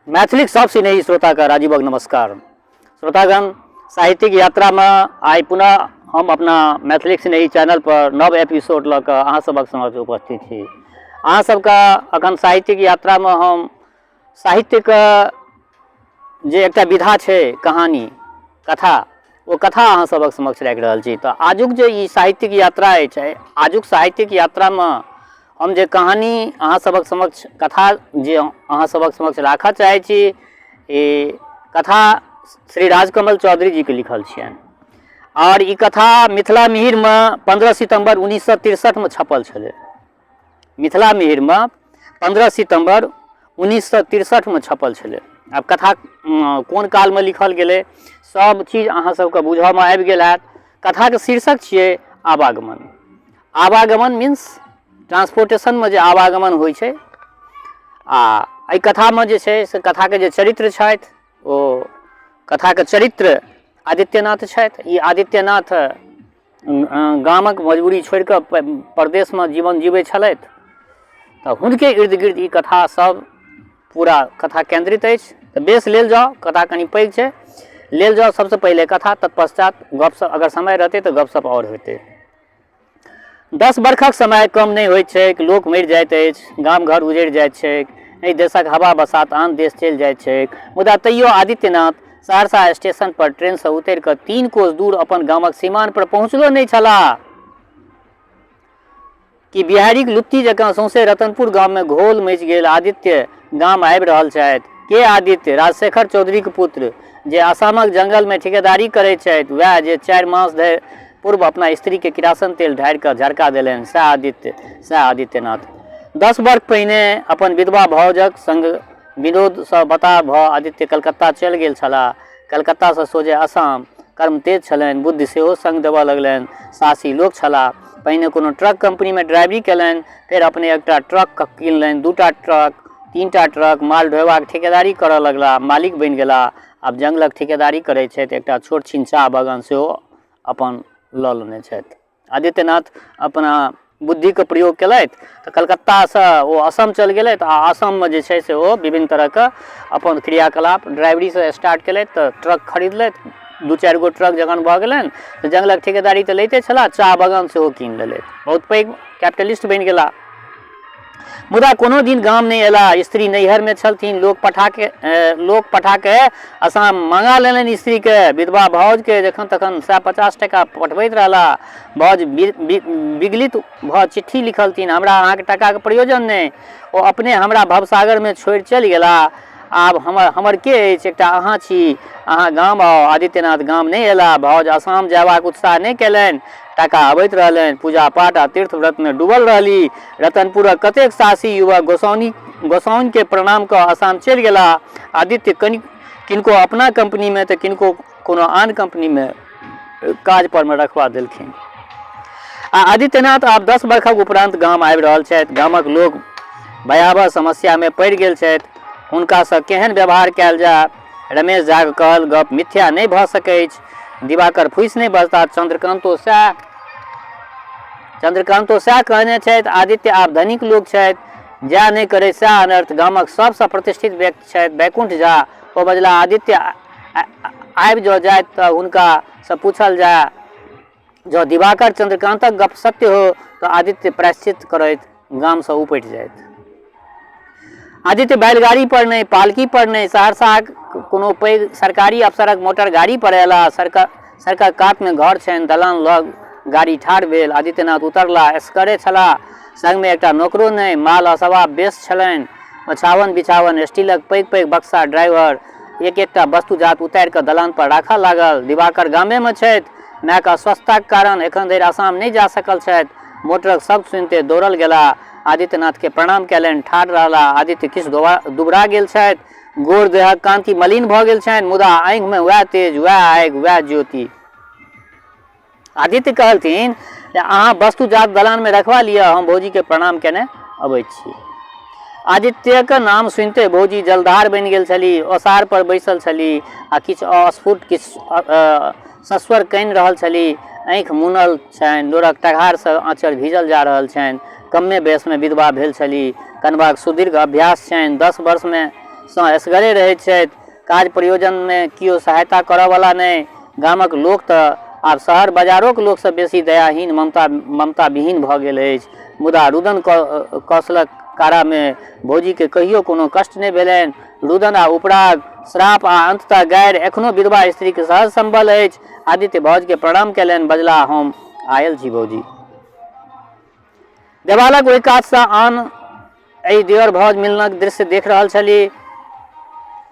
मैथिलीक सब स्नेही श्रोताके राजीवक नमस्कार। श्रोतागण, साहित्यिक यात्रामे आइ पुनः हम अपना मैथिलीक स्नेही चैनल पर नव एपिसोड लऽ कऽ अहाँ सबक समक्ष उपस्थित छी। अहाँ सबके अखन साहित्यिक यात्रामे हम साहित्यके जे एकटा विधा छै कहानी, कथा, ओ कथा अहाँ सभक समक्ष राखि रहल छी। तऽ आजुक जे ई साहित्यिक यात्रा अछि, आजुक साहित्यिक यात्रामे हम जे कहानी अहाँ सभक समक्ष, कथा जे अहाँ सभक समक्ष राखऽ चाहै छी, ई कथा श्री राजकमल चौधरी जीके लिखल छियनि आओर ई कथा मिथिला मिहिरमे 15 सितम्बर 1963मे छपल छलै। मिथिला मिहिरमे 15 सितम्बर 1963मे छपल छलै। आब कथा कोन कालमे लिखल गेलै, सब चीज अहाँ सबके बुझऽमे आबि गेल हैत। कथाके शीर्षक छियै आवागमन। आवागमन मीन्स ट्रांसपोर्टेशनमे जे आवागमन होइ छै। आ एहि कथामे जे छै से कथाके जे चरित्र छथि, ओ कथाके चरित्र आदित्यनाथ छथि। ई आदित्यनाथ गामक मजबूरी छोड़ि कऽ परदेशमे जीवन जीबै छलथि, तऽ हुनके इर्द गिर्द ई कथा सब पूरा कथा केन्द्रित अछि। तऽ बेस, लेल जाउ, कथा कनि पैघ छै। लेल जाउ सबसँ पहिले कथा, तत्पश्चात गपशप, अगर समय रहतै तऽ गपशप आओर हेतै। 10 बरखक समय कम नहि होइत छैक। लोक मरि जाइत अछि, गाम घर उजड़ि जाइत छैक, एहि देशक हवा बसात आन देश चलि जाइत छैक, मुदा तैयो आदित्यनाथ सहरसा स्टेशन पर ट्रेनसँ उतरि कऽ 3 कोस दूर अपन गामक सीमान पर पहुँचलो नहि छलाह कि बिहारीक लुत्ती जकाँ सौंसे रतनपुर गाममे घोल मचि गेल। आदित्य गाम आबि रहल छथि। के आदित्य? राजशेखर चौधरीक पुत्र, जे आसामक जंगलमे ठिकेदारी करैत छथि, वएह जे 4 मास धरि पूर्व अपना स्त्रीके किरासन तेल ढारि कऽ झरका देलनि, सएह आदित्य, सएह आदित्यनाथ। 10 वर्ष पहिने अपन विधवा भाउजक संग विनोदसँ बताह भऽ आदित्य कलकत्ता चल गेल छलाह। कलकत्तासँ सोझे आसाम। कर्म तेज छलनि, बुद्धि सेहो संग देबऽ लगलनि। साहसी लोक छलाह। पहिने कोनो ट्रक कंपनीमे ड्राइवरी केलनि, फेर अपने एकटा ट्रक कीनलनि, 2टा ट्रक, 3टा ट्रक, माल ढोएबाक ठेकेदारी करऽ लगलाह, मालिक बनि गेलाह। आब जंगलक ठेकेदारी करैत छथि। एकटा छोट छिन चाह बगान सेहो अपन लऽ लेने छथि। आदित्यनाथ अपना बुद्धिके प्रयोग केलथि तऽ कलकत्तासँ ओ असम चलि गेलथि आ असममे जे छै से ओ विभिन्न तरहके अपन क्रियाकलाप ड्राइवरीसँ स्टार्ट केलथि, तऽ ट्रक खरीदलथि। 2-4 गो ट्रक जखन भऽ गेलनि तऽ जंगलक ठेकेदारी तऽ लैते छलाह, चाह बगान सेहो कीन लेलथि। बहुत पैघ कैपिटलिस्ट बनि गेला। मुदा कोनो दिन गाम नहि अयलाह। स्त्री नैहरमे छलथिन। लोक पठाके आसाम मंगा लेलनि स्त्रीके। विधवा भाउजके जखन तखन 150 टाका पठबैत रहला। भाउज विगलित भऽ चिट्ठी लिखलथिन, हमरा अहाँके टाकाके प्रयोजन नहि। ओ अपने हमरा भवसागरमे छोड़ि चलि गेला। आब हमर के अछि? एकटा अहाँ छी। अहाँ गाम आउ। आदित्यनाथ गाम नहि अयलाह। भाउज आसाम जयबाक उत्साह नहि कयलनि। टाका अबैत रहलनि। पूजा पाठ आ तीर्थ व्रतमे डूबल रहली। रतनपुरक कतेक साहसी युवक गोसाउनिके प्रणाम कऽ आसाम चलि गेलाह। आदित्य किनको अपना कंपनीमे तऽ किनको कोनो आन कंपनीमे काज परमे रखवा देलखिन। आ आदित्यनाथ आब 10 बरखक उपरान्त गाम आबि रहल छथि। गामक लोक भयावह समस्यामे पड़ि गेल छथि। हुनकासँ केहन व्यवहार कयल जाय? रमेश झाक कहल गप मिथ्या नहि भऽ सकैछ। दिवाकर फूसि नहि बजताह। चंद्रकांतो सएह कहने छथि। आदित्य आब धनिक लोक छथि। जएह नहि करथि सएह अनर्थ। गामक सभसँ प्रतिष्ठित व्यक्ति छथि बैकुंठ झा। ओ बजलाह, आदित्य आबि जँ जाथि तऽ हुनकासँ पूछल जाय। जँ दिवाकर चंद्रकांतक गप सत्य हो तऽ आदित्य प्रायश्चित करैत गामसँ उपटि जाथि। आदित्य बैलगाड़ी पर नहि, पालकी पर नहि, सहरसाक कोनो पैघ सरकारी अफसरक मोटर गाड़ी पर अयलाह। सड़कक कातमे घर छनि। दलान लग गाड़ी ठाढ़ भेल। आदित्यनाथ उतरलाह। एसकरे छलाह। संगमे एकटा नोकरो नहि। माल असबाब बेस छलनि। ओछाओन बिछाओन, स्टीलक पैघ-पैघ बक्सा। ड्राइवर एक-एकटा वस्तु-जात उतारि कऽ दलान पर राखऽ लागल। दिवाकर गामेमे छथि। मायक अस्वस्थताक कारण एखन धरि आसाम नहि जा सकल छथि। मोटरक शब्द सुनिते दौड़ल गेलाह। आदित्यनाथकेँ प्रणाम कयलनि। ठाढ़ रहलाह। आदित्य किछु दुबरा गेल छथि। गोर देहक कान्ति मलिन भऽ गेल छनि, मुदा आँखिमे वएह तेज, वएह आगि, वएह ज्योति। आदित्य कहलथिन जे अहाँ वस्तु-जात दलानमे रखबा लिअ, हम भौजीकेँ प्रणाम केने अबैत छी। आदित्यक नाम सुनिते भौजी जलधार बनि गेल छलीह। ओसार पर बैसल छलीह आ किछु अस्फुट, किछु सस्वर कानि रहल छलीह। आँखि मुनल छनि, नोरक टघारसँ आँचर भीजल जा रहल छनि। कम्मे वयसमे विधवा भेल छलीह। कनबाक सुदीर्घ अभ्यास छनि। 10 वर्षमे सँ एसगरे रहैत छथि। काज प्रयोजनमे कियो सहायता करऽवला नहि। गामक लोक तऽ आब शहर बजारोक लोकसँ बेसी दयाहीन, ममता ममताविहीन भऽ गेल अछि। मुदा रुदन कौशलक कारामे भौजीकेँ कहियो कोनो कष्ट नहि भेलनि। रुदन आ उपराग, श्राप आ अन्ततः गारि एखनो विधवा स्त्रीक सहज सम्बल अछि। आदित्य भाउजकेँ प्रणाम कयलनि, बजलाह, हम आयल छी भौजी। देवालक ओहि कातसँ आन एहि दियर भाउज मिलनक दृश्य देख रहल छली।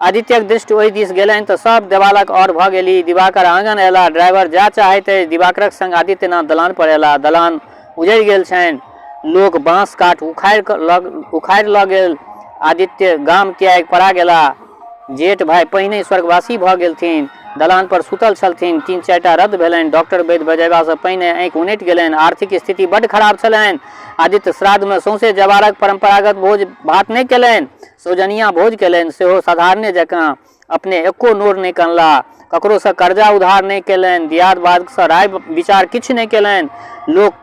आदित्यक दृष्टि ओहि दिस गेलनि तऽ सभ देवालक और भऽ गेली। दिवाकर आङन अयलाह। ड्राइवर जाय चाहैत अछि। दिवाकरक संग आदित्यनाथ दलान पर अयलाह। दलान उजड़ि गेल छनि। लोक बाँस काठ उखाड़ि लऽ उखाड़ि लऽ गेल। आदित्य गाम त्यागि पड़ा गेलाह। जेठ भाइ पहिनहि स्वर्गवासी भऽ गेलथिन। दलान पर सूतल छलथिन। तीन-चारिटा रद्द भेलनि। डॉक्टर वैद्य बजयबासँ पहिने आँखि उनटि गेलनि। आर्थिक स्थिति बड्ड खराब छलनि। आदित्य श्राद्धमे सौंसे जवारक परम्परागत भोज-भात नहि कयलनि। सौजनियाँ भोज कयलनि, सेहो साधारणे जकाँ। अपने एक्को नोर नहि कनलाह। ककरोसँ कर्जा-उधार नहि कयलनि। दियाद-बादसँ राय-विचार किछु नहि कयलनि। लोक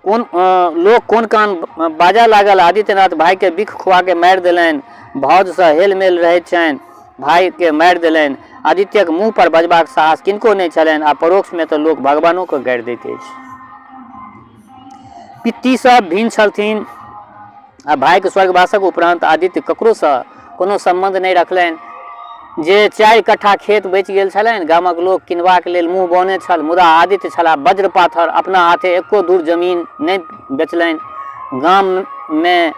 कोन लोक कोन कान बाजऽ लागल। आदित्यनाथ भाइकेँ बिख खुआ कऽ मारि देलनि। भाउजसँ हेल-मेल रहैत छनि। भाइकेँ मारि देलनि। आदित्यक मुँह पर बजबाक साहस किनको नहि छलनि आ परोक्षमे तँ लोक भगवानोकेँ गारि दैत अछि। पित्ती सभ भिन्न छलथिन आ भाइक स्वर्गवासक उपरान्त आदित्य ककरोसँ कोनो सम्बन्ध नहि रखलनि। जे चारि कट्ठा खेत बचि गेल छलनि, गामक लोक किनबाक लेल मुँह बौने छल, मुदा आदित्य छलाह वज्र पाथर, अपना हाथे एक्को धूर जमीन नहि बेचलनि। गाममे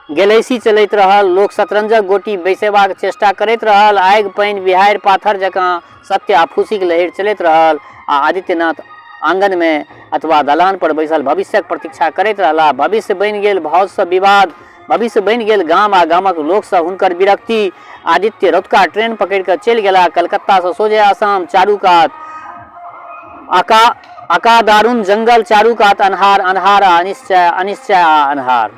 गेलैसी चलैत रहल, लोक शतरंजक गोटी बैसेबाक चेष्टा करैत रहल, आगि, पानि, बिहाड़ि, पाथर जकाँ सत्य आ फूसिक लहरि चलैत रहल आ आदित्यनाथ आँगनमे अथवा दलान पर बैसल भविष्यक प्रतीक्षा करैत रहलाह। भविष्य बनि गेल भाउजसँ विवाद, भविष्य बनि गेल गाम आ गामक लोकसँ हुनकर विरक्ति। आदित्य रतुका ट्रेन पकड़ि कऽ चलि गेलाह कलकत्तासँ सोझे आसाम। चारू कात अका अकादारुण जंगल, चारू कात अन्हार, अन्हार आ अनिश्चय, अनिश्चय आ अन्हार।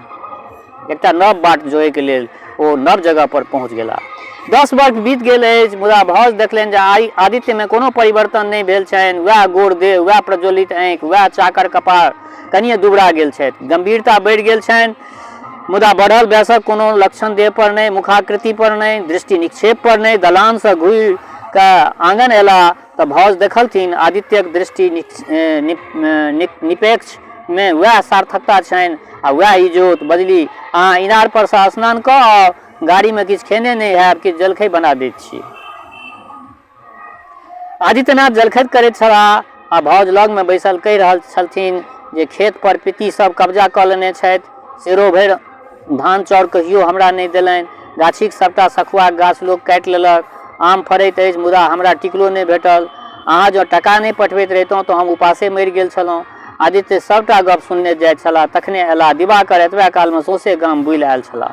एकटा नव बाट जोहैके लेल ओ नव जगह पर पहुँच गेलाह। 10 वर्ष बीत गेल अछि, मुदा भाउज देखलनि जे आइ आदित्यमे कोनो परिवर्तन नहि भेल छनि। वएह गोर देह, वएह प्रज्वलित आँखि, वएह चाकर कपार, कनिये दुबरा गेल छथि। गम्भीरता बढ़ि गेल छनि, मुदा बढ़ल वयसक कोनो लक्षण देह पर नहि, मुखाकृति पर नहि, दृष्टि निक्षेप पर नहि। दलानसँ घुरि कऽ आँगन अयलाह तऽ भाउज देखलथिन आदित्यक दृष्टि निपेक्षमे वएह सार्थकता छनि आ वएह इजोत। बजली, अहाँ इनार परसँ स्नान कऽ आउ, गाड़ीमे किछु खेने नहि हैब, किछु जलखै बना दैत छी। आदित्यनाथ जलखै करैत छलाह आ भाउज लगमे बैसल कहि रहल छलथिन जे खेत पर पित्ती सभ कब्जा कऽ लेने छथि, सेरो भरि धान चाउर कहियो हमरा नहि देलनि। गाछीक सभटा सखुआक गाछ लोक काटि लेलक। आम फड़ैत अछि मुदा हमरा टिकलो नहि भेटल। अहाँ जँ टका नहि पठबैत रहितहुँ तँ हम उपासे मरि गेल छलहुँ। आदित्य सभटा गप सुनने जाइत छलाह। तखने अयलाह दिवाकर। एतबे कालमे सौंसे गाम बूलि आयल छलाह।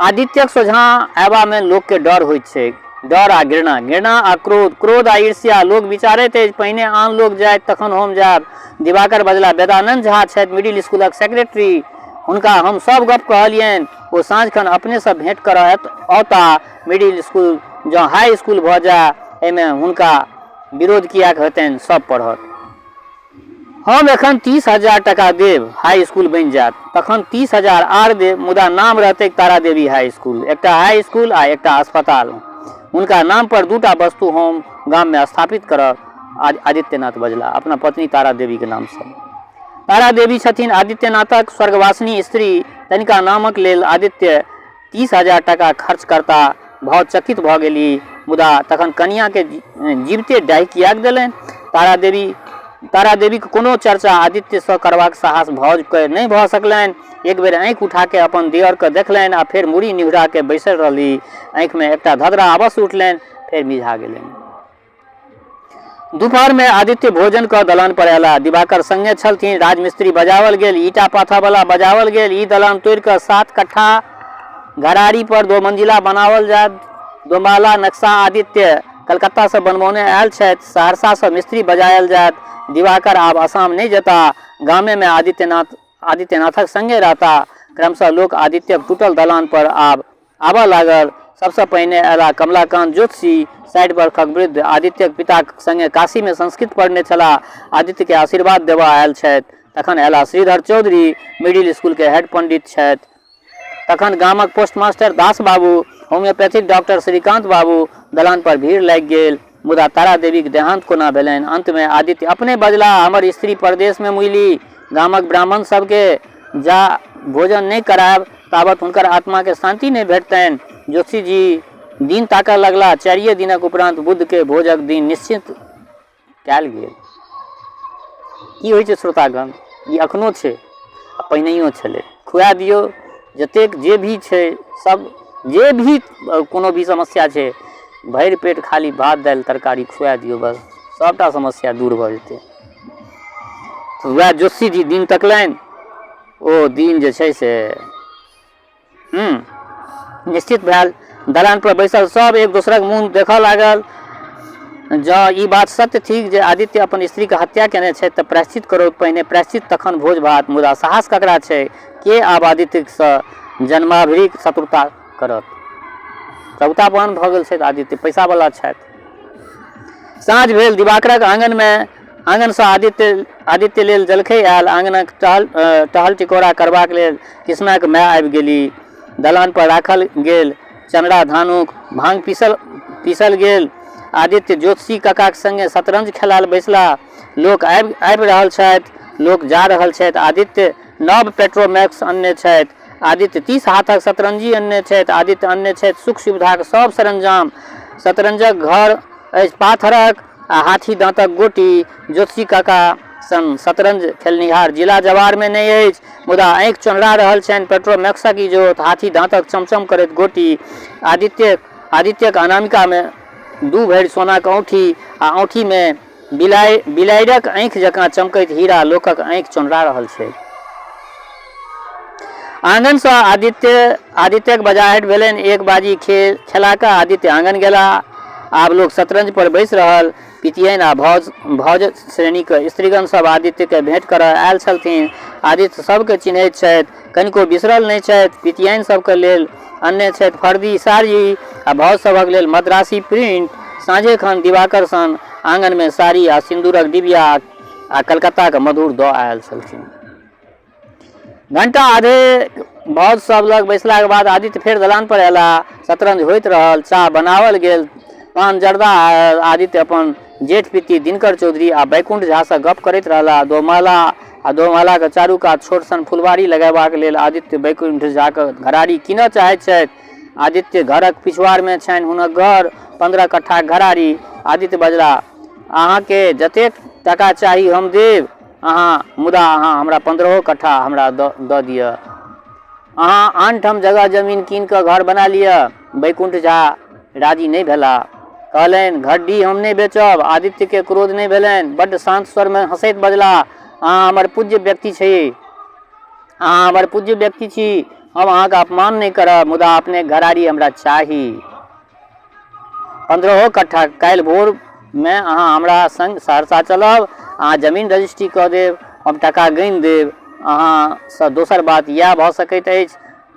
आदित्यक सोझाँ अयबामे लोककेँ डर होइत छैक। डर आ घृणा। घृणा आ क्रोध। क्रोध आ ईर्ष्या। लोक विचारैत अछि पहिने आन लोक जायत तखन हम जायब। दिवाकर बजलाह, वेदानन्द झा छथि मिडिल स्कूलक सेक्रेटरी। हुनका हम सभ गप कहलियनि। ओ साँझखन अपनेसँ भेँट करऽ औताह। मिडिल स्कूल जँ हाइ स्कूल भऽ जाय एहिमे हुनका विरोध किएक हेतनि? सभ पढ़त। हम एखन 30,000 टाका देब, हाइ स्कूल बनि जायत। तखन 30,000 आर देब, मुदा नाम रहतैक तारा देवी हाइ स्कूल। एकटा हाइ स्कूल आ एकटा अस्पताल। हुनका नाम पर दूटा वस्तु हम गाममे स्थापित करब, आदित्यनाथ बजलाह, अपना पत्नी तारा देवीक नामसँ। तारा देवी छथिन आदित्यनाथक स्वर्गवासिनी स्त्री। तनिका नामक लेल आदित्य 30,000 टाका खर्च करता। भाउज चकित भऽ गेली। मुदा तखन कनियाँकेँ जीविते डाहि किएक देलनि? तारा देवी तारा देवीक कोनो चर्चा आदित्यसँ करबाक साहस भाउजकेँ नहि भऽ सकलनि। एक बेर आँखि उठा कऽ अपन दिअरकेँ देखलनि आ फेर मूड़ी निहुरा कऽ बैसल रहली। आँखिमे एकटा धधरा अवश्य उठलनि, फेर मिझा गेलनि। दुपहर मे आदित्य भोजन कऽ दलान पर अयलाह। दिवाकर संगे छलथिन। राजमिस्त्री बजाओल गेल, ईंटा पाथऽ बला बजाओल गेल। ई दलान तोड़ि कऽ 7 कट्ठा घराड़ी पर दोमंजिला बनाओल जायत। दोमाला नक्शा आदित्य कलकत्ता सँ बनबौने आयल छथि। सहरसा सँ मिस्त्री बजायल जायत। दिवाकर आब आसाम नहि जेताह। गामे मे आदित्यनाथ आदित्यनाथक संगे रहताह। क्रमशः लोक आदित्यक टूटल दलान पर आब आबऽ लागल। सबसँ पहिने अयलाह कमलाकान्त ज्योतिषी, 60 बरखक वृद्ध। आदित्यक पिताक संगे काशीमे संस्कृत पढ़ने छलाह। आदित्यकेँ आशीर्वाद देबऽ आयल छथि। तखन अयलाह श्रीधर चौधरी, मिडिल स्कूलके हेड पंडित छथि। तखन गामक पोस्टमास्टर दास बाबू, होम्योपैथिक डॉक्टर श्रीकान्त बाबू दलान पर भीड़ लागि गेल। मुदा तारा देवीक देहान्त कोना भेलनि? अन्तमे आदित्य अपने बजलाह, हमर स्त्री परदेशमे मुइली। गामक ब्राह्मण सभकेँ जा भोजन नहि करायब ताबत हुनकर आत्माकेँ शान्ति नहि भेटतनि। ज्योतिषीजी दिन ताकऽ लगलाह। चारिए दिनक उपरान्त बुधकेँ भोजक दिन निश्चित कयल गेल। की होइ छै श्रोतागण, ई एखनो छै आ पहिनहियो छलै। खुआ दियौ जतेक जे भी छै सब, जे भी कोनो भी समस्या छै, भरि पेट खाली भात दालि तरकारी खुआ दियौ, बस सबटा समस्या दूर भऽ जेतै। वएह जोशी जी दिन तकलनि, ओ दिन जे छै से निश्चित भेल। दलान पर बैसल सब एक दोसरक मुँह देखऽ लागल। जँ ई बात सत्य थिक जे आदित्य अपन स्त्रीक हत्या केने छथि तऽ प्रायश्चित करौत, पहिने प्रायश्चित तखन भोज भात। मुदा साहस ककरा छै? के आब आदित्यसँ जन्माभरिक शत्रुता करत? प्रभुतावान भऽ गेल छथि आदित्य, पैसावला छथि। साँझ भेल। दिवाकरक आङनमे आङनसँ आदित्य आदित्य लेल जलखै आयल। आङनक टहल टहल टिकोरा करबाक लेल कृष्णाक माय आबि गेली। दलान पर राखल गेल चनरा धानुक भांग पीसल पीसल गेल। आदित्य ज्योतिषी काकाक संगे शतरंज खेलाल बैसला। लोक आबि आबि रहल छथि, लोक जा रहल छथि। आदित्य नव पेट्रोमैक्स अनने छथि। आदित्य 30 हाथक शतरंजी अनने छथि। आदित्य अनने छथि सुख सुविधाक सब सरंजाम। शतरंजक घर अछि पाथरक आ हाथी दाँतक गोटी। ज्योतिषी काका सन शतरंज खेलनिहार जिला जवारमे नहि अछि, मुदा आँखि चोन्हरा रहल छनि पेट्रोमैक्सक इजोत, हाथी दाँतक चमचम करैत गोटी। आदित्यक अनामिकामे 2 भरि सोनाक औंठी आ औंठीमे बिलाइरक आँखि जकाँ चमकैत हीरा लोकक आँखि चोन्हरा रहल छैक। आङनसँ आदित्यक बजाहटि भेलनि। एक बाजी खेला कऽ आदित्य आङन गेलाह। आब लोक शतरंज पर बैसि रहल। पितियैन आ भाउज श्रेणीक स्त्रीगण सभ आदित्यकेँ भेंट करऽ आयल छलथिन। आदित्य सभकेँ चिन्हैत छथि, कनिको बिसरल नहि छथि। पितियाइन सभक लेल अनने छथि फर्दी साड़ी आ भाउज सभक लेल मद्रासी प्रिंट। साँझे खन दिवाकर सन आङनमे साड़ी आ सिन्दूरक डिबिया आ कलकत्ताक मधुर दऽ आयल छलथिन। घंटा आधे भाउज सभ लग बैसलाक बाद आदित्य फेर दलान पर अयलाह। शतरंज होइत रहल, चाह बनाओल गेल, पान जर्दा आयल। आदित्य अपन जेठ पित्ती दिनकर चौधरी आ बैकुण्ठ झासँ गप्प करैत रहलाह। दोमहला आ दोमहलाक चारू कात छोट सन फुलवारी लगयबाक लेल आदित्य बैकुण्ठ झाक घराड़ी कीनऽ चाहैत छथि। आदित्य घरक पिछुआड़मे छनि हुनक घर, 15 कट्ठाक घराड़ी। आदित्य बजलाह, अहाँकेँ जतेक टाका चाही हम देब अहाँ, मुदा अहाँ हमरा 15 कट्ठा हमरा दऽ दिअ। अहाँ आनठाम जगह जमीन कीनि कऽ घर बना लिअ। बैकुण्ठ झा राजी नहि भेलाह। कहलनि, घरडीह हम नहि बेचब। आदित्यकेँ क्रोध नहि भेलनि। बड्ड शान्त स्वरमे हँसैत बजलाह, अहाँ हमर पूज्य व्यक्ति छी। अहाँ हमर पूज्य व्यक्ति छी। हम अहाँक अपमान नहि करब, मुदा अपनेक घराड़ी हमरा चाही। 15 कट्ठा। काल्हि भोरमे अहाँ हमरा संग सहरसा चलब। अहाँ जमीन रजिस्ट्री कऽ देब। हम टाका गनि देब। अहाँसँ दोसर बात इएह भऽ सकैत अछि।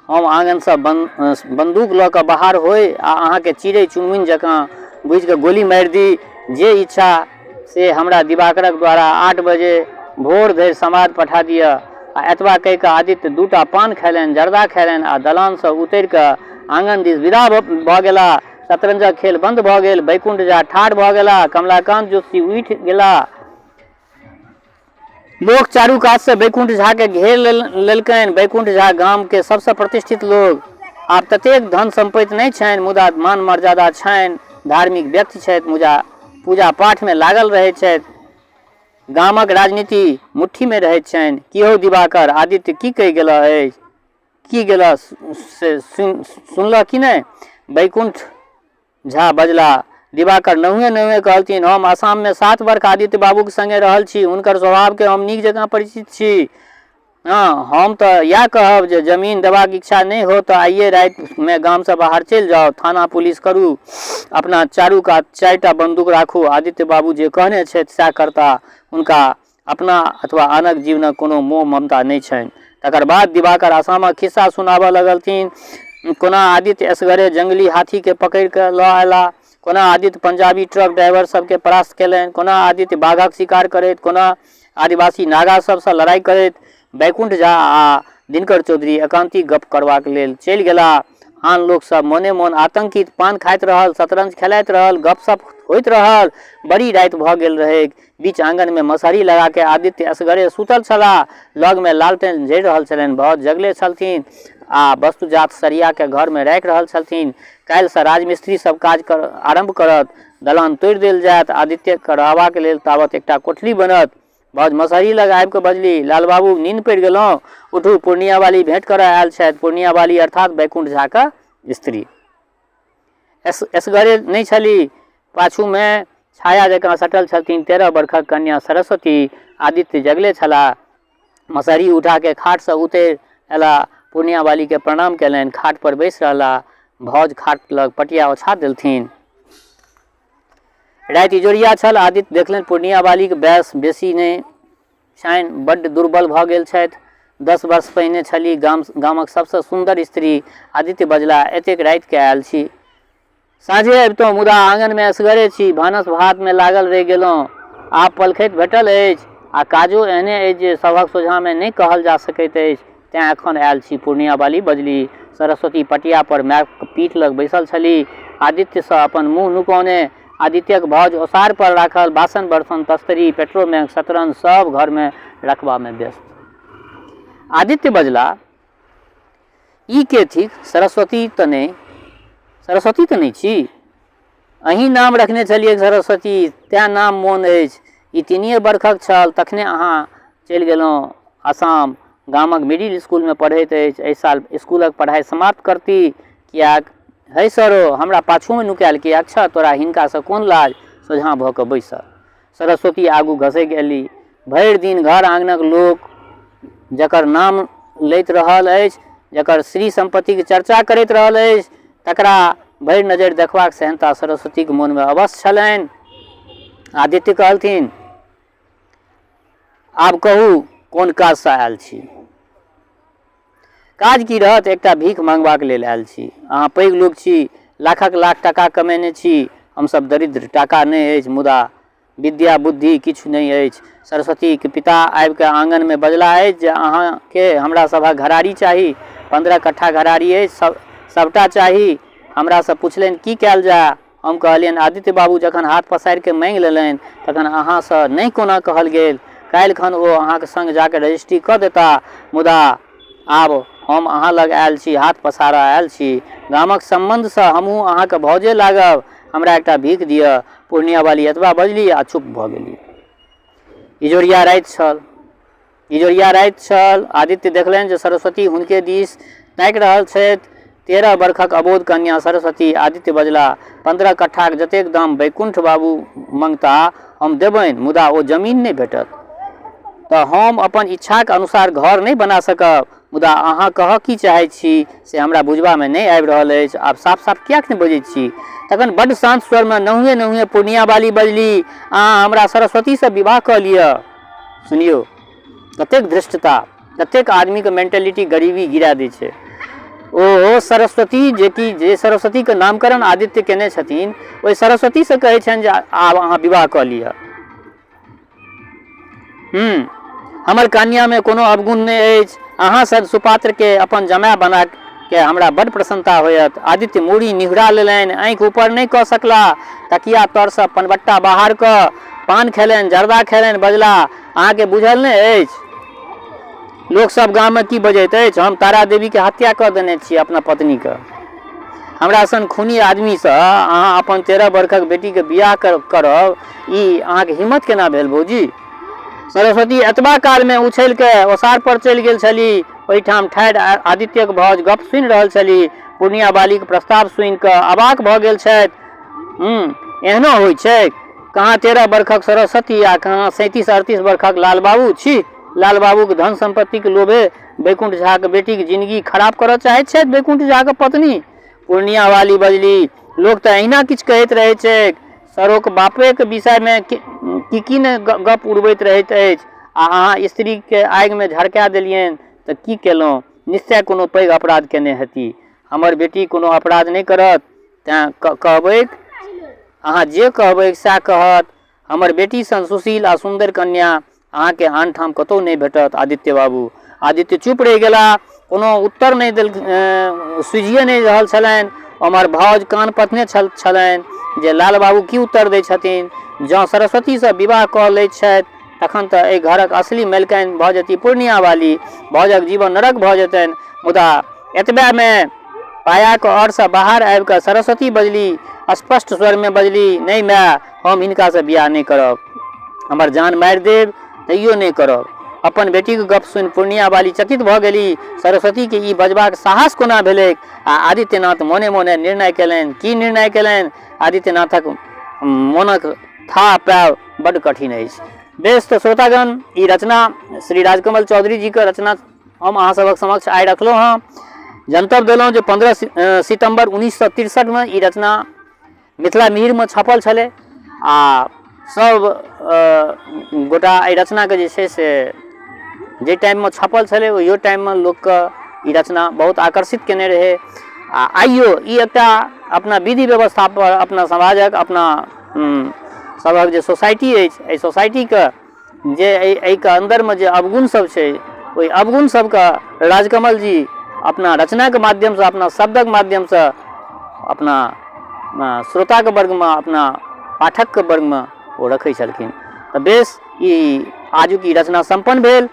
हम आङनसँ बन्दूक लऽ कऽ बाहर होइ आ अहाँके चिड़ै चुनमुन जकाँ बुझि कऽ गोली मारि दी। जे इच्छा से हमरा दिवाकरक द्वारा 8 बजे भोर धरि समाद पठा दिअ। आ एतबा कहि कऽ आदित्य 2टा पान खयलनि, जर्दा खयलनि आ दलानसँ उतरि कऽ आङन दिस विदा भऽ गेलाह। शतरंजक खेल बन्द भऽ गेल। बैकुण्ठ झा ठाढ़ भऽ गेलाह। कमलाकान्त जोशी उठि गेलाह। लोक चारू कातसँ बैकुण्ठ झाके घेर लेलकनि। बैकुण्ठ झा गामके सबसँ प्रतिष्ठित लोक। आब ततेक धन सम्पत्ति नहि छनि, मुदा मान मर्यादा छनि। धार्मिक व्यक्ति छथि, मुदा पूजा पाठमे लागल रहैत छथि। गामक राजनीति मुट्ठीमे रहैत छनि। की हौ दिवाकर, आदित्य की कहि गेलह अछि? की गेलह से सुनलह कि नहि? बैकुण्ठ झा बजलाह। दिवाकर नहुएँ नहुएँ कहलथिन, हम आसाममे 7 बर्ख आदित्य बाबूक संगे रहल छी। हुनकर स्वभावके हम नीक जकाँ परिचित छी। हँ, हम तऽ इएह कहब जे जमीन देबाक इच्छा नहि हो तऽ आइए रातिमे गामसँ बाहर चलि जाउ। थाना पुलिस करू। अपना चारू कात 4टा बन्दूक राखू। आदित्य बाबू जे कहने छथि सएह करताह। हुनका अपना अथवा आनक जीवनक कोनो मोह ममता नहि छनि। तकर बाद दिवाकर आसामक खिस्सा सुनाबऽ लगलथिन। कोना आदित्य एसगरे जंगली हाथीकेँ पकड़ि कऽ लऽ अयलाह, कोना आदित्य पंजाबी ट्रक ड्राइवर सभकेँ परास्त कयलनि, कोना आदित्य बाघक शिकार करैत, कोना आदिवासी नागा सभसँ लड़ाइ करैत बैकुण्ठ झा आ दिनकर चौधरी एकान्तिक गप्प करबाक लेल चलि गेलाह। आन लोक सभ मोने-मोन आतंकित पान खाइत रहल, शतरंज खेलाइत रहल, गप्प-सप्प होइत रहल। बड़ी राति भऽ गेल रहैक। बीच आंगनमे मसहरी लगा कऽ आदित्य असगरे सूतल छलाह। लगमे लालटेन जरि रहल छलनि। भाउज जगले छलथिन आ वस्तु-जात सरिया कऽ घरमे राखि रहल छलथिन। काल्हिसँ राजमिस्त्री सभ काज आरम्भ करत। दलान तोड़ि देल जायत। आदित्यकेँ रहबाक लेल तावत एकटा कोठली बनत। भाउज मसहरी लग आबि कऽ बजली, लालबाबू, निन्न पड़ि गेलहुँ? उठू, पूर्णियावाली भेँट करऽ आयल छथि। पूर्णियावाली अर्थात् बैकुण्ठ झाक स्त्री। एसगरे नहि छली। पाछूमे छाया जकाँ सटल छलथिन 13 बरखक कन्या सरस्वती। आदित्य जगले छलाह। मसहरी उठा कऽ खाटसँ उतरि अयलाह। पूर्णियावालीकेँ प्रणाम कयलनि। खाटपर बैसि रहलाह। भाउज खाट लग पटिया ओछा देलथिन। राति इजोरिया छल। आदित्य देखलनि पूर्णियावालीक बयस बेसी नहि छनि, बड्ड दुर्बल भऽ गेल छथि। 10 वर्ष पहिने छलीह गामक सभसँ सुन्दर स्त्री। आदित्य बजलाह, एतेक रातिकेँ आयल छी? साँझे अबितहुँ, मुदा आङनमे असगरे छी, भानस भातमे लागल रहि गेलहुँ। आब पलखति भेटल अछि आ काजो एहने अछि जे सभक सोझाँमे नहि कहल जा सकैत अछि, तेँ एखन आयल छी। पूर्णियावाली बजलीह। सरस्वती पटिया पर मायक पीठ लग बैसल छलीह, आदित्यसँ अपन मुँह नुकौने। आदित्यक भाउज ओसार पर राखल बासन-बर्तन, तस्तरी, पेट्रोमैक्स, शतरंज सभ घरमे रखबामे व्यस्त। आदित्य बजलाह, ई के थिक? सरस्वती तऽ नहि? सरस्वती तऽ नहि छी? अहीं नाम रखने छलियै सरस्वती, तेँ नाम मोन अछि। ई तीनिए बरखक छल तखने अहाँ चलि गेलहुँ आसाम। गामक मिडिल स्कूलमे पढ़ैत अछि। एहि साल स्कूलक पढ़ाइ समाप्त करती। किएक है सरो, हमरा पाछूमे नुकायल किएक छह? तोरा हिनकासँ कोन लाज? सोझाँ भऽ कऽ बैसह। सरस्वती आगू घसकि गेली। भरि दिन घर आङनक लोक जकर नाम लैत रहल अछि, जकर श्री सम्पत्तिक चर्चा करैत रहल अछि, तकरा भरि नजरि देखबाक सेहन्ता सरस्वतीक मोनमे अवश्य छलनि। आदित्य कहलथिन, आब कहू, कोन काजसँ आयल छी? काज की रहत, एकटा भीख मांगबाक लेल आयल छी। अहाँ पैघ लोक छी, लाखक लाख टाका कमेने छी, हमसभ दरिद्र, टाका नहि अछि मुदा विद्या बुद्धि किछु नहि अछि। सरस्वतीक पिता आबि कऽ आङनमे बजलाह अछि जे अहाँके हमरा सभक घराड़ी चाही, 15 कट्ठा घराड़ी अछि, सभटा चाही। हमरासँ पुछलनि की कयल जाय? हम कहलियनि आदित्य बाबू जखन हाथ पसारि कऽ माँगि लेलनि तखन अहाँसँ नहि कोना कहल गेल। काल्हि खन ओ अहाँक संग जा कऽ रजिस्ट्री कऽ देताह। मुदा आब हम अहाँ लग आयल छी, हाथ पसारऽ आयल छी। गामक सम्बन्धसँ हमहूँ अहाँक भाउजे लागब। हमरा एकटा भीख दिअ। पूर्णियावाली एतबा बजली आ चुप भऽ गेली। इजोरिया राति छल। इजोरिया राति छल। आदित्य देखलनि जे सरस्वती हुनके दिस ताकि रहल छथि। 13 बरखक अबोध कन्या सरस्वती। आदित्य बजलाह, 15 कट्ठाक जतेक दाम बैकुण्ठ बाबू मङताह, हम देबनि, मुदा ओ जमीन नहि भेटत तऽ हम अपन इच्छाक अनुसार घर नहि बना सकब। मुदा अहाँ कहऽ की चाहैत छी से हमरा बुझबामे नहि आबि रहल अछि। आब साफ-साफ किएक नहि बजैत छी? तखन बड्ड शान्त स्वरमे नहुँए-नहुँए पूर्णियावाली बजलीह, अहाँ हमरा सरस्वतीसँ विवाह कऽ लिअ। सुनियौ, कतेक धृष्टता, कतेक आदमीके मेंटेलिटी गरीबी गिरा दै छै। ओ सरस्वती जेकि जे सरस्वतीके नामकरण आदित्य केने छथिन, ओहि सरस्वतीसँ कहै छनि जे आब अहाँ विवाह कऽ लिअ। हमर कन्यामे कोनो अवगुण नहि अछि। अहाँ सन सुपात्रके अपन जमाय बना कऽ हमरा बड्ड प्रसन्नता होयत। आदित्य मूड़ी निहुरा लेलनि, आँखि ऊपर नहि कऽ सकलाह। तकिया तरसँ पनबट्टा बाहर कऽ पान खेलनि, जर्दा खेलनि, बजलाह, अहाँके बुझल नहि अछि? लोक सब गाममे की बजैत अछि? हम तारा देवीके हत्या कऽ देने छी अपना पत्नीके। हमरा सन खूनी आदमीसँ अहाँ अपन 13 बरखक बेटीके बियाह करब, ई अहाँके हिम्मत केना भेल भौजी? सरस्वती एतबा कालमे उछलि कऽ ओसार पर चलि गेल छलीह। ओहिठाम ठाढ़ि आदित्यक भाउज गप्प सुनि रहल छलीह। पूर्णिया बालीक प्रस्ताव सुनि कऽ अवाक भऽ गेल छथि। एहनो होइत छैक? कहाँ 13 बरखक सरस्वती आ कहाँ 37-38 बरखक लालबाबू। छी! लालबाबूक धन सम्पत्तिक लोभे बैकुण्ठ झाक बेटीक जिनगी खराब करऽ चाहैत छथि बैकुण्ठ झाक पत्नी। पूर्णिया वाली बजली, लोक तऽ एहिना किछु कहैत रहैत छैक। सरोक बापेक विषयमे की की ने गप उड़बैत रहैत अछि आ अहाँ स्त्रीके आगिमे झरका देलियनि तऽ की केलहुँ? निश्चय कोनो पैघ अपराध केने हेती। हमर बेटी कोनो अपराध नहि करत तेँ कहबैक, अहाँ जे कहबैक सएह कहत। हमर बेटी सन सुशील आ सुन्दर कन्या अहाँके आनठाम कतहु नहि भेटत आदित्य बाबू। आदित्य चुप रहि गेलाह। कोनो उत्तर नहि देल, सुझिए नहि रहल छलनि। ओम्हर भाउज कान पथने छल छलनि जे लाल बाबू की उत्तर दै छथिन। जँ सरस्वतीसँ विवाह कऽ लैत छथि तखन तऽ एहि घरक असली मलिकाइन भऽ जेती पूर्णिया वाली। भाउजक जीवन नरक भऽ जेतनि। मुदा एतबेमे पायाक अढ़सँ बाहर आबि कऽ सरस्वती बजली, स्पष्ट स्वरमे बजली, नहि माय, हम हिनकासँ बियाह नहि करब। हमर जान मारि देब तैयो नहि करब। अपन बेटीक गप्प सुनि पूर्णिया वाली चकित भऽ गेली। सरस्वतीकेँ ई बजबाक साहस कोना भेलैक? आ आदित्यनाथ मोने-मोने निर्णय केलनि। की निर्णय केलनि? आदित्यनाथक मोनक थाह पायब बड्ड कठिन अछि। बेस तऽ श्रोतागण, ई रचना श्री राजकमल चौधरी जीक रचना हम अहाँ सभक समक्ष आइ रखलहुँ हँ। जनतब देलहुँ जे 15 सितम्बर 1963मे ई रचना मिथिला मिहिरमे छपल छलै आ सब गोटा एहि रचनाके जे छै से जाहि टाइममे छपल छलै ओहियो टाइममे लोकके ई रचना बहुत आकर्षित केने रहै। आ आइयो ई एकटा अपना विधि व्यवस्थापर अपना समाजक अपना सभक जे सोसाइटी अछि, एहि सोसाइटीके जे एहि एहिके अन्दरमे जे अवगुण सब छै, ओहि अवगुण सबके राजकमल जी अपना रचनाके माध्यमसँ, अपना शब्दक माध्यमसँ अपना श्रोताके वर्गमे, अपना पाठकके वर्गमे ओ रखै छलखिन। तऽ बेस, ई आजुक ई रचना सम्पन्न भेल।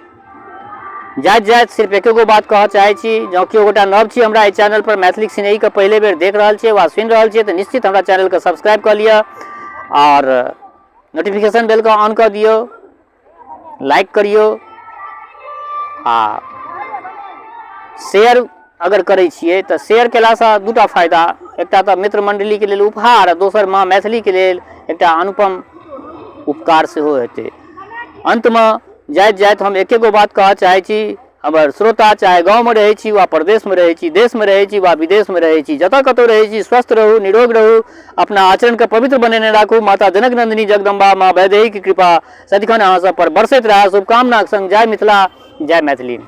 जाइत जाइत सिर्फ एके गो बात कहऽ चाहै छी, जँ केओ गोटा नव छी हमरा एहि चैनलपर, मैथिलीक सिनेहीके पहिले बेर देख रहल छियै वा सुनि रहल छियै, तऽ निश्चित हमरा चैनलके सब्सक्राइब कऽ लिअ आओर नोटिफिकेशन बेलके ऑन कऽ दियौ, लाइक करियौ आ शेयर अगर करै छियै तऽ शेयर केलासँ दूटा फायदा, एकटा तऽ मित्र मण्डलीके लेल उपहार आ दोसर माँ मैथिलीके लेल एकटा अनुपम उपकार सेहो हेतै। अन्तमे जाइत जाइत हम एके गो बात कहऽ चाहै छी, हमर श्रोता चाहे गाँवमे रहै छी वा परदेशमे रहै छी, देशमे रहै छी वा विदेशमे रहै छी, जतऽ कतौ रहै छी, स्वस्थ रहू, निरोग रहू, अपना आचरणके पवित्र बनेने राखू। माता जनक नन्दिनी जगदम्बा माँ वैदेहीके कृपा सदिखन अहाँ सब पर बरसैत रहए, शुभकामनाक संग जय मिथिला, जय मैथिली।